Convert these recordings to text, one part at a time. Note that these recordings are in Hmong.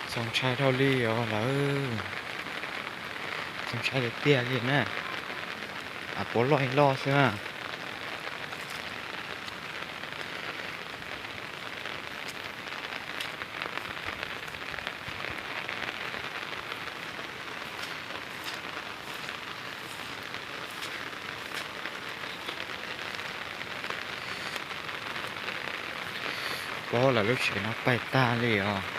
Txaus ntshai dhau li os lawm. Txaus ntshai tiag tiag li na. Av puav loj loj xwb na. Pob lawv lub tsev no paig tag li os.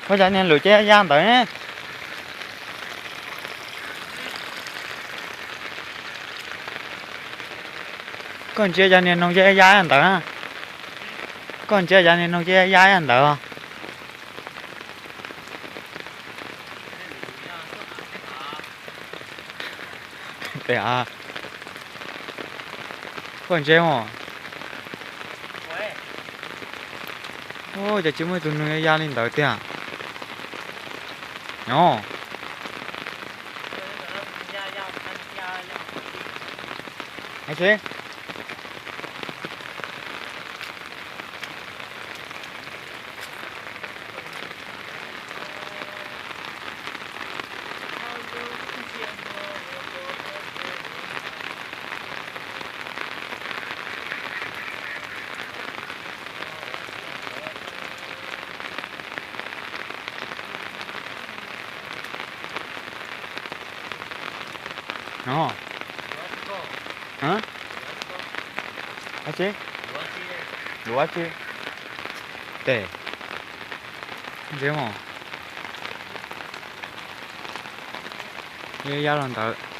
Ua cas niag lus ceb ya ntawd ne? Koj ntsia cas niag noog ceb ya ntawd na? Koj ntsia cas niag noog ceb ya ntawd? Koj ntsia os. Ua cas tsis muaj ib tug noog ya li ntawd tiag? Nyob. No. Ab tsi? Luv ab tsi? Tes. Ntsia mas. Ya los ntawd.